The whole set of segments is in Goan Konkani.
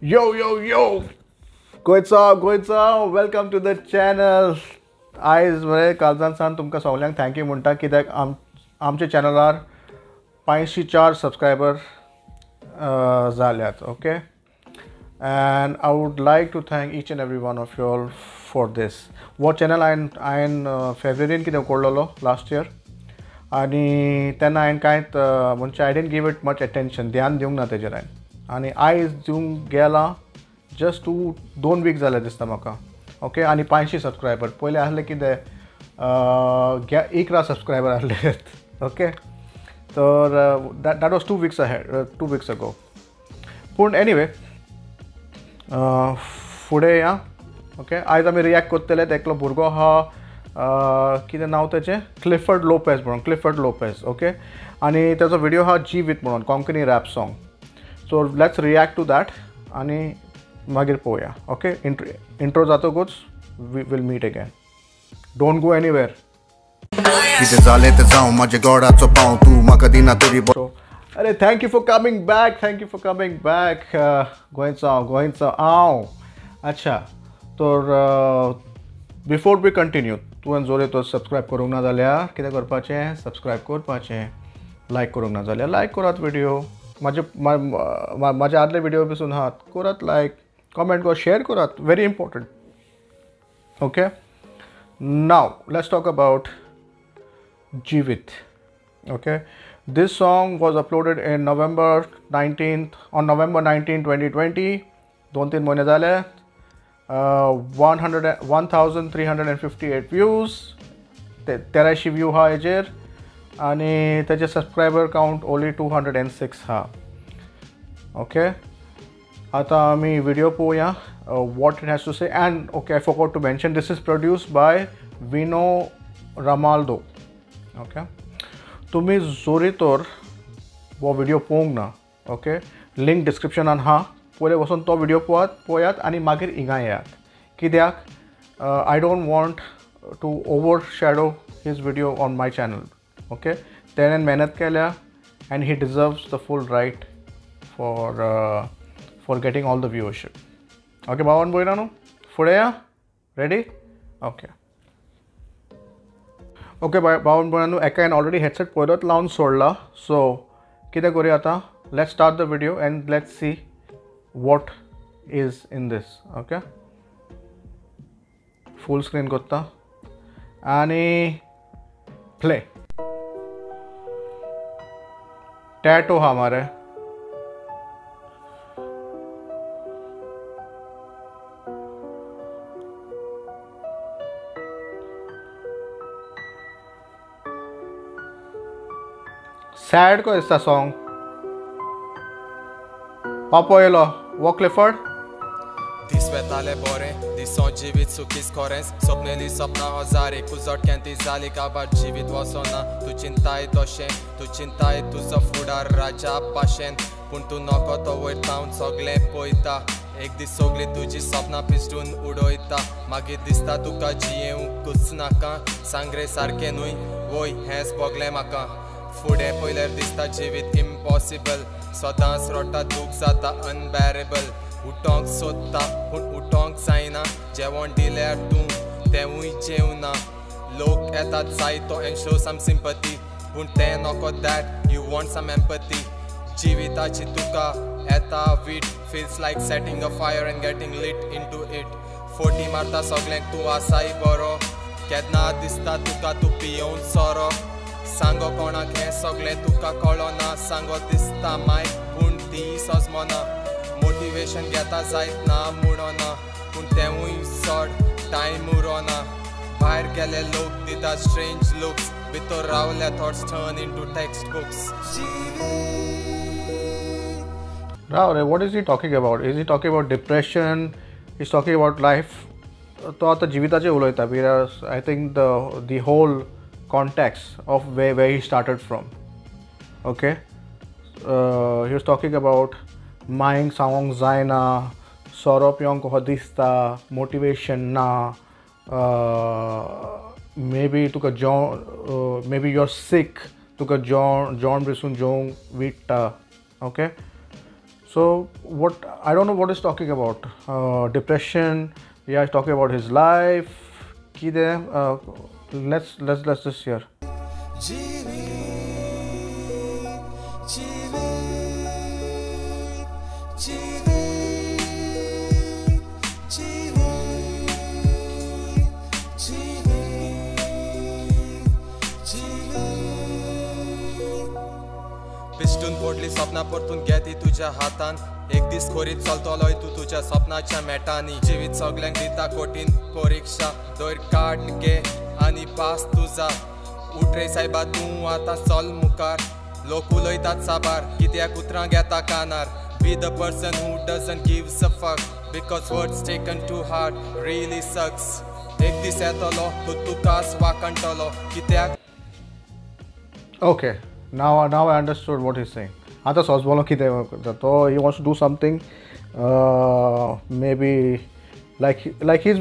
Yo yo yo, गोंयचो welcome to the channel. आयज मरे कालजान सान तुमकां सगल्यांक thank you म्हणटा, कित्याक आमच्या चॅनलार 504 सबस्क्रायबर जाल्यात. Okay, and I would like to thank each and every one of you all for this. हो चॅनल हांवें फेब्रुवारीन कितें उकडलेलो लास्ट इयर, आनी तेन्ना हांवें कांयच म्हणजे I didn't give it much attention, ध्यान दिवंक ना तेजेर हांवें. आनी आयज दिवंक गेला जस्ट 2 वीक जाले दिसता म्हाका. ओके, आनी 500 सबस्क्रायबर, पयलें आसले कितें 11 सबस्क्रायबर आसले. ओके, तर that was 2 weeks ahead, 2 weeks ago. पूण एनिवे फुडें या. ओके, आयज आमी रिएक्ट करतले एकलो भुरगो आहा, कितें नांव तेचें, क्लिफर्ड लोपेज म्हणून, क्लिफर्ड लोपेज. ओके, आनी तेजो व्हिडियो आहा जिवीत म्हणून, Konkani rap song. So let's react to that आनी मागीर पळोवया. ओके, इंट्रो जातकूच we will meet again. Don't go anywhere. कितें जालें तें जावं, म्हाजे गोडाचो पांव तूं म्हाका दिना तरी. अरे thank you for coming back, thank you for coming back. गोंयचो हांव. अच्छा, तर बिफोर we continue, तुवें जोर तो सबस्क्रायब करूंक ना जाल्यार कितें करपाचें, सबस्क्रायब करपाचें, लायक करूंक ना जाल्यार लायक करात व्हिडियो, म्हाजे आदले व्हिडियो पसून आहात, करात लायक, कॉमेंट कर, शेयर करात, very important. Okay, now let's talk about Jeevit. Okay, this song was uploaded in November 19th, on November 19, 2020. 2-3 महिने जाले. 1,358 views, 1300 view हा हेजेर, आनी तेजे सबस्क्रायबर काउंट ओनली 206 हा. ओके, आतां आमी व्हिडियो पळोवया, what it has to say. And okay, I forgot to mention, this is produced by Vino Ramaldo. Okay, तुमी जोरी तर हो व्हिडियो पळोवंक ना, ओके, लिंक डिस्क्रिप्शनान आहा, पयलें वचून तो व्हिडियो पळयात आनी मागीर हिंगा येयात. कित्याक I don't want to overshadow his video on my channel. Okay, तेणेन मेहनत केल्या and he deserves the full right for getting all the viewership. Okay भावान भयणा न्हू, फुडें या, रेडी? ओके ओके भावन भयणांनो, एका हांवें ऑलरेडी हेडसेट पयलोच लावन सोडला. सो कितें करूया आतां, let's start the video and let's see what is in this. Okay, full screen करता आनी प्ले. टैटो हा मारे, सैड को दिसता सॉन्ग. पापो येयलो वो क्लिफर्ड. दीस वेताले बरें, दिसो जिवीत सुखीस खरेंच, सपनेली सपनां हजार एकूच झटक्यान ती जाली काबार. जिवीत वचना तूं चिंताय तशें, तूं चिंताय तुजो फुडार राजा भाशेन, पूण तूं नको तो वयर थावन सगळें पळयता. एक दीस सगळीं तुजी सपनां पिसडून उडयता, मागीर दिसता तुका जियेवंकूच नाका. सांग रे सारकें न्हय वय, हेंच भोगलें म्हाका. फुडें पळयल्यार दिसता जिवीत इम्पॉसिबल, सदांच रडटा दूख जाता अनबॅरेबल. उठोंक सोदता पूण उठोंक जायना, जेवण दिल्यार तूं तेंवूय जेवना. लोक येतात जायतो एंड शो सम सिंपती, पूण तें नको that you want some empathy. जिविताची तुका येता वीट, feels like setting a fire and getting lit into it. Forty मारता सगल्यांक तूं आसाय बरो, केन्ना दिसता तुका तूं पियोवन सोरो. सांगो कोणाक हें सगळें तुका कळना, सांगो दिसता माय पूण ती सजमना. मोटिवेशन घेता जायत ना म्हणना, पूण तेंवूय सोड टायम उरोना. भायर गेले लोक दिता स्ट्रेंज लुक्स, भितर रावल्या thoughts turn into text books. राव रे, what is he talking about? Is he talking about depression? Is talking about life? तो आतां जिविताचेर उलयता. I think the whole context of where he started from. Okay, he was talking about Mayank सांगोंक जायना, सोरो पिवंक कसो दिसता, मोटिवेशन ना, मे बी तुका जेवण, may be you are sick, तुका जेवण जेवण बसून जेवंक Vitta. Okay, So what I don't know what is talking about, depression, yeah, he's talking about his life कितें. Let's just hear. पिस्टून पडली सपनां परतून घेती तुज्या हातान, एक दीस खोरीत चलतलोय तूं तुज्या सपनाच्या मेटांनी. जिवीत सगल्यांक दिता कठीण परिक्षा, धैर्य काड घे आनी पास तुजा. उठ रे सायबा तूं आतां चल मुखार, लोक उलयतात साबार कित्याक उतरां घेता कानार. Be the person who doesn't give a fuck, because words taken to heart really sucks. एक दीस येतलो तूं तुकाच वाखणटलो कित्याक. Okay, now I understood what he's saying. आतां सोजबोलो कितें तो, he wants to do something, maybe like he's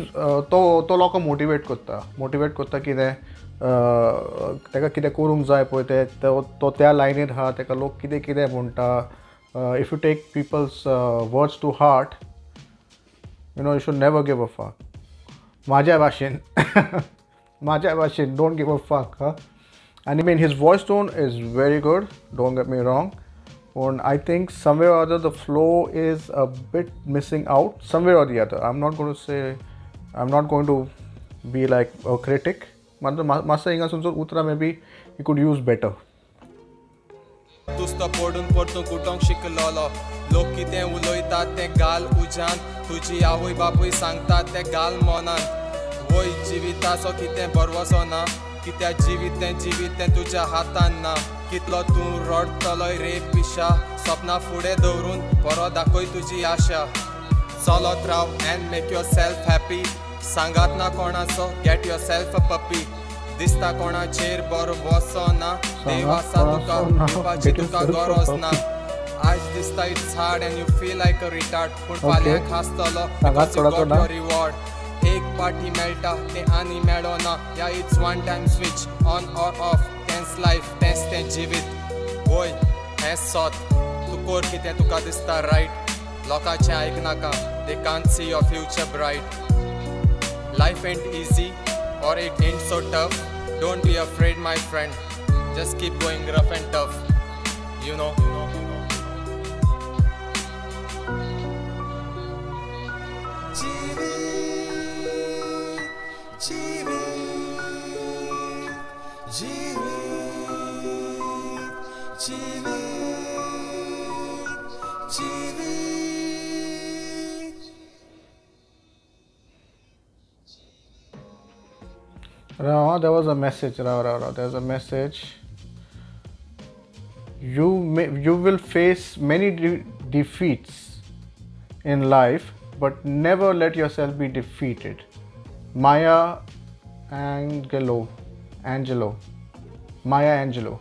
तो लोकांक मोटिवेट करता, मोटिवेट करता कितें ताका कितें करूंक जाय पळय तें, तो त्या लायनीर आहा, ताका लोक कितें कितें म्हणटा. If you take people's words to heart, you know, you should never give a fuck. म्हाज्या भाशेन, म्हाज्या भाशेन, don't give a fuck. हा. And I mean, his voice tone is very good, don't get me wrong. And I think somewhere or other the flow is a bit missing out, somewhere or the other. I'm not going to say, I'm not going to be like a critic. Masa hinga sunso utra maybe he could use better. तुस्त पडून परतून कुटोंक शिकलोलो, लोक कितें उलयतात तें घाल उज्यान, तुजी आवय बापूय सांगतात तें घाल मनान. वय जिविताचो कितें भरवसो ना, कित्याक जिवीत तें जिवीत तें तुज्या हातान ना. कितलो तूं रडटलोय रे पिशा, सपनां फुडें दवरून बरो दाखय तुजी आशा. चलत राव and make yourself happy, सांगात ना कोणाचो get your self a puppy. दिसता कोणाचेर बरो वचना, देव आसा तुका दिवपाची तुका गरज ना. आयज दिसता it's hard and you feel like a retard, पूण फाल्यां खासतलो because you got your reward. एक पार्टी मेळटा तें आनी मेळना, या it's one time switch on or off. तेंच लायफ, तेंच तें जिवीत. वय हें सत, तूं कर कितें तुका दिसता रायट, लोकांचें आयकनाका, they can't see your future bright. Life ain't easy or it ain't so tough. Don't be afraid, my friend. Just keep going rough and tough. You know. Ra, there was a message. Ra, ra, ra. There's a message. You will face many defeats in life, but never let yourself be defeated. Maya Angelou. Maya Angelou.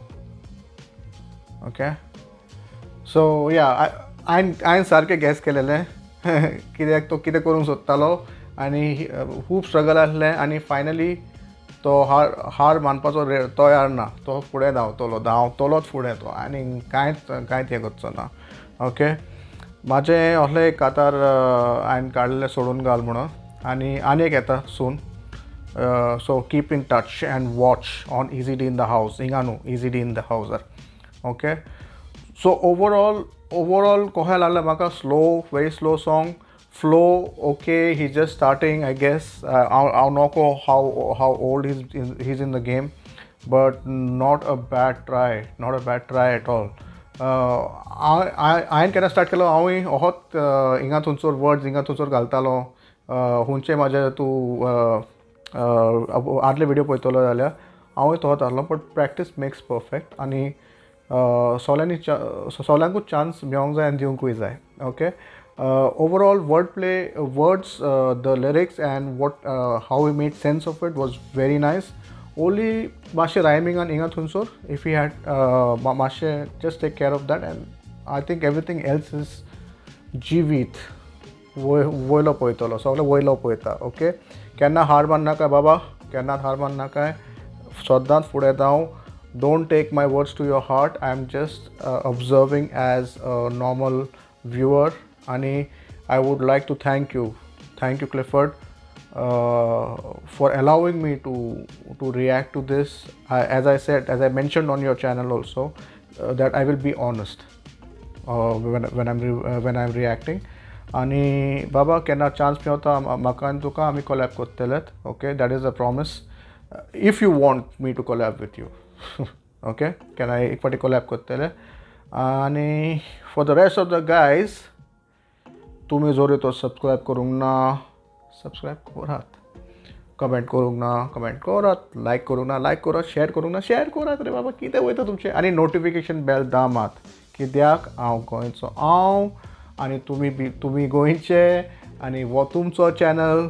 Okay. So yeah, हांवें सारकें गॅस केलेलें कित्याक तो कितें करूंक सोदतालो आनी खूब स्ट्रगल आसलें आनी फायनली तो हार मानपाचो तयार ना, तो फुडें धांवतलो, धांवतलोच फुडें तो आनी कांयच कांयच हें करचो ना. ओके, म्हाजें असलें एक कातार हांवें काडलें सोडून घाल म्हणून, आनी आनी एक येता soon. So keep in touch and watch on Easy D in the house. हिंगा न्हू, easy D in the हावजार. Okay, so overall कशें लागलें म्हाका, slow, very slow song. Flow okay, he's just starting, I guess. I don't know how old he's in the game, but not a bad try, not a bad try at all. हांवें केन्ना स्टार्ट केलो, हांवूय अहोच हिंगा थंयसर वर्ड्स हिंगा थंयसर घालतालो. हुंचे म्हाजे तूं आदले विडियो पळयतलो जाल्यार हांवूय तोच आहलो, बट प्रॅक्टीस मेक्स परफेक्ट. आनी सगल्यांनी सगल्यांकूच चान्स मेळोंक जाय आनी दिवंकूय जाय. Okay, overall wordplay, words, the lyrics and what how he made sense of it was very nice. Only मातशें rhyming and हिंगा थंयसर if he had मातशें just take care of that, and I think everything else is जिवीत वयलो पळयतलो, सगळें वयलो पळयता. ओके, केन्ना हार माननाका बाबा, केन्नाच हार माननाकाय, सदांच फुडें धांव. Don't take my words to your heart. I am just observing as a normal viewer आनी I would like to thank you, thank you Clifford for allowing me to react to this. As I said, as I mentioned on your channel also, that I will be honest when I'm reacting. आनी बाबा केन्ना चान्स मेवता म्हाका आनी तुका आमी collab करतलेत. Okay, that is a promise, if you want me to collab with you. Okay, केन्ना एक फावटी कोलॅब करतले. आनी for the rest of the guys, तुमी जरी तो सबस्क्रायब करूंक ना, सबस्क्रायब करात, कमेंट करूंक ना कमेंट करात, लायक करूंक ना लायक करात, शेअर करूंक ना शेअर करात रे बाबा, कितें वयता तुमचें. आनी नोटिफिकेशन बेल दामात, कित्याक हांव गोंयचो हांव आनी तुमी बी तुमी गोंयचे आनी हो तुमचो चॅनल.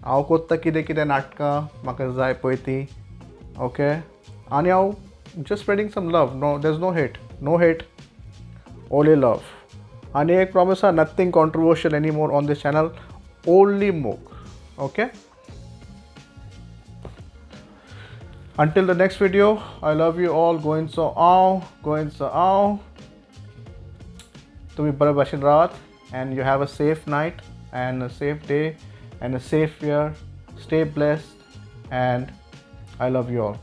हांव कोत्ता कितें कितें नाटकां म्हाका जाय पळय ती. ओके, आनी हांव just spreading some love. No, there is no hate, no hate, only love. आनी एक प्रॉमिस आहा, nothing controversial any more on this channel, only मोग. Okay, until the next video, I love you all. गोंयचो हांव, गोंयचो हांव. तुमी बरे भाशेन रावात and you have a safe night and a safe day and a safe year. Stay blessed and I love you all.